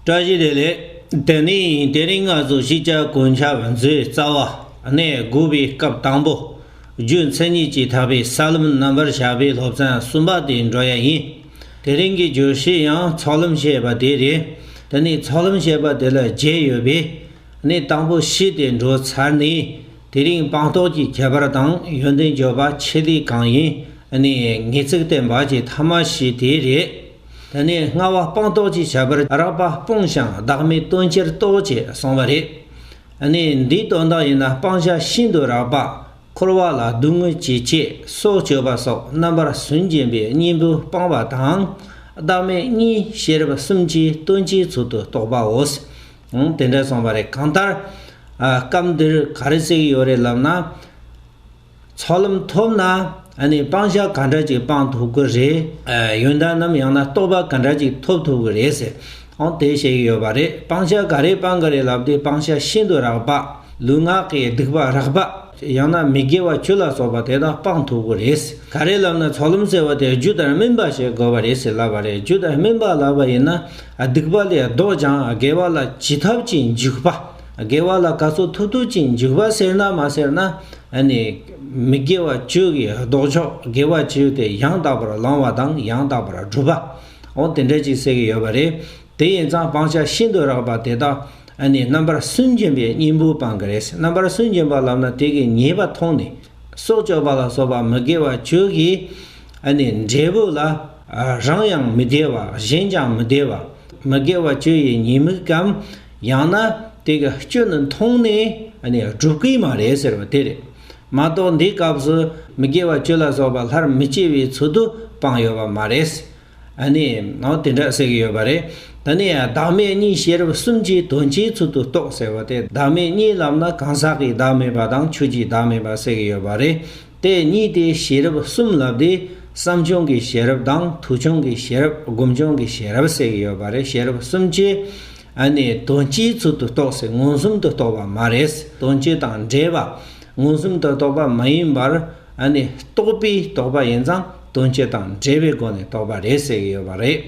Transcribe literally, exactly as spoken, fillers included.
བཀྲ་ཤིས་བདེ་ལེགས། དེ་ནས་དེ་རིང་ང་ཚོ་ཤེས་བྱ་དཀོན་ཁྱབ་མཛོད་རྩ་བ་གནས་དགུ་པའི་སྐབས་དང་པོ། རྒྱུ་མཚན་ཉིད་ཀྱིས་ཐེག་པའི་ས་ལམ་རྣམ་པར་དཔྱད་པའི་སློབ་ཚན་གསུམ་པ་དེ་འགྲོ་ཡ་ཡིན། དེ་རིང་གི་བརྗོད་གཞི་ཡང་ཚོགས་ལམ་བཤད་པ་དེ་རེད། དེ་ནས་ཚོགས་ལམ་བཤད་པ་དེ་ལ་བརྒྱད་ཡོད་པས། གནས་དང་པོ་བཞི་དེ་འགྲོ་ཚར་ནས། དེ་རིང་སྤངས་རྟོགས་ཀྱི་ཁྱད་པར་དང་ཡོན་ཏན་བརྗོད་པ་ཆེ་ལས་གང་ཡིན། ངེས་ཚིག་བསྟན་པ་གྱི་ཐ་མ་བཞི་དེ་རེད། དེ་ནས་ལྔ་པ་སྤངས་རྟོགས་ཀྱི་ཁྱད་པར་རགས་པ་སྤོང་ཞིང་བདག་མེད་དོན་ཕྱིར་རྟོགས་ཅེས་གསུངས་པ་རེད། ཨ་ནི་འདིའི་དོན་དག་ཡིན་ན་སྤང་བྱ་ཤིན་ཏུ་རགས་པ། འཁོར་བ་ལ་སྡུག་བསྔལ་གྱི་བཅས་སྲོག་གཅོད་པ་སོགས་རྣམ་པར་སུན་འབྱིན་པའི་གཉེན་པོ་སྤངས་པ་དང་། བདག་མེད་གཉིས་ཤེས་རབ་གསུམ་གྱིས་དོན་སྤྱིའི་ཚུལ་དུ་རྟོགས་པའོ། ཨང་། དེ་འདྲ་གསུངས་པ་རེད། གང་ལྟར། ཨ། སྐབས་འདིར་ག་རེ་ཟེར་གྱི་ཡོད་རེད་ལབ་ན། ཚོགས་ལམ་ཐོབ་ན་ཨ་ནི་སྤང་བྱ་ག་འདྲ་ཅིག་སྤང་ཐུབ་ཀྱི་རེད། ཨ། ཡོན་ཏན་ནམ་ཡང་ན་རྟོགས་པ་ག་འདྲ་ཅིག་ཐོབ་ཐུབ་ཀྱི་རེད་ཟེར། ཨང་། དེ་བཤད་ཀྱི་ཡོད་པ་རེད། སྤང་བྱ་ག་རེ་སྤང་གི་རེད་ལབ་དུས་སྤང་བྱ་ཤིན་ཏུ་རགས་པ། ལུས་ངག་གི་སྡིག་པ་རགས་པ། ཡང་ན་མི་དགེ་བ་བཅུ་ལ་སོགས་པ་དེ་དག་སྤང་ཐུབ་ཀྱི་རེད། ག་རེ་ལབ་ན་ཚོགས་ལམ་ཟེར་བ་དེ་རྒྱུ་དང་སྨིན་པ་ཞིག་དགོས་པ་རེད་ཟེར་ལབ་པ་རེད། རྒྱུ་དང་སྨིན་པ་ལབ་པ་ཡིན་ན། ཨ། སྡིག་པ་ལས་ལྡོག་ཀྱང་དགེ་བ་ལ་ཇི་ཐབས་ཀྱིས་འཇུག་པ། དགེ་བ་ལ་ག་ཚོད་ཐུབ་ཐུབ་ཀྱིས་འཇུག་པ་ཟེར་ན་མ་ཟེར་ན། ཨ་ནི་མི་དགེ་བ་བཅུ་གི་ལྡོག་ཕྱོགས་དགེ་བ་བཅུ་དེ་ཡང་དག་པར་བླང་བ་དང་ཡང་དག་པར་སྒྲུབ་པ། འོ་དེ་འདྲ་ཅིག་ཟེར་གྱི་ཡོད་པ་རེད། དེ་ཡིན་ཙང་སྤང་བྱ་ཤིན་ཏུ་རགས་པ་དེ་དག་ཨ་ནི་རྣམ་པར་སུན་འབྱིན་པའི་གཉེན་པོས་སྤང་གི་རེད། རྣམ་པར་སུན་འབྱིན་པ་ལབ་ན་དེ་གི་ཉེས་པ་མཐོང་ནས། སྲོག་གཅོད་པ་ལ་སོགས་པ་མི་དགེ་བ་བཅུ་གི་ཨ་ནི་འབྲས་བུ་ལ། ཨ། རང་ཡང་མི་བདེ་བ། གཞན་ཀྱང་མི་བདེ་བ། མི་དགེ་བ་བཅུ་ཡི་ཉེས་དམིགས་གམ། ཡང་ན་དེ་གི་སྐྱོན་མཐོང་ནས་ཨ་ནི་སྒྲུབ་ཀྱི་མ་རེད་ཟེར་བ་དེ་རེད། མ་གཏོགས་འདིའི་སྐབས་སུ་མི་དགེ་བ་བཅུ་ལ་སོགས་པ་སླར་མི་སྐྱེ་བའི་ཚུལ་དུ་སྤངས་ཡོད་པ་མ་རེད། ཨ་ནི། འོ་དེ་འདྲ་ཟེར་གྱི་ཡོད་པ་རེད། ད་ནི་བདག་མེད་གཉིས་ཤེས་རབ་གསུམ་གྱིས་དོན་སྤྱིའི་ཚུལ་དུ་རྟོགས་ཟེར་བ་དེ། བདག་མེད་གཉིས་ལབ་ན་གང་ཟག་གི་བདག་མེད་པ་དང་ཆོས་ཀྱི་བདག་མེད་པ་ཟེར་གྱི་ཡོད་པ་རེད། དེ་གཉིས་དེ་ཤེས་རབ་གསུམ་ལབ་དེ་བསམ་བྱུང་གི་ཤེས་རབ་དང་ཐོས་བྱུང་གི་ཤེས་རབ། སྒོམ་བྱུང་གི་ཤེས་རབ་ཟེར་གྱི་ཡོད་པ་རེད། ཤེས་རབ་གསུམ་གྱིས་ཨ་ནི་དོན་སྤྱིའི་ཚུལ་དུ་རྟོགས་ཟེར། མངོན་སུམ་དུ་རྟོགས་པ་མ་རེད། དོན་སྤྱི་དང་འབྲེལ་བ། མངོན་སུམ་དུ་རྟོགས་པ་མ་ཡིན་པར་ཨ་ནི་རྟོག་པས་རྟོགས་པ་ཡིན་ཙང་དོན་སྤྱི་དང་འབྲེལ་བའི་སྒོ་ནས་རྟོགས་པ་རེད་ཟེར་གྱི་ཡོད་པ་རེད།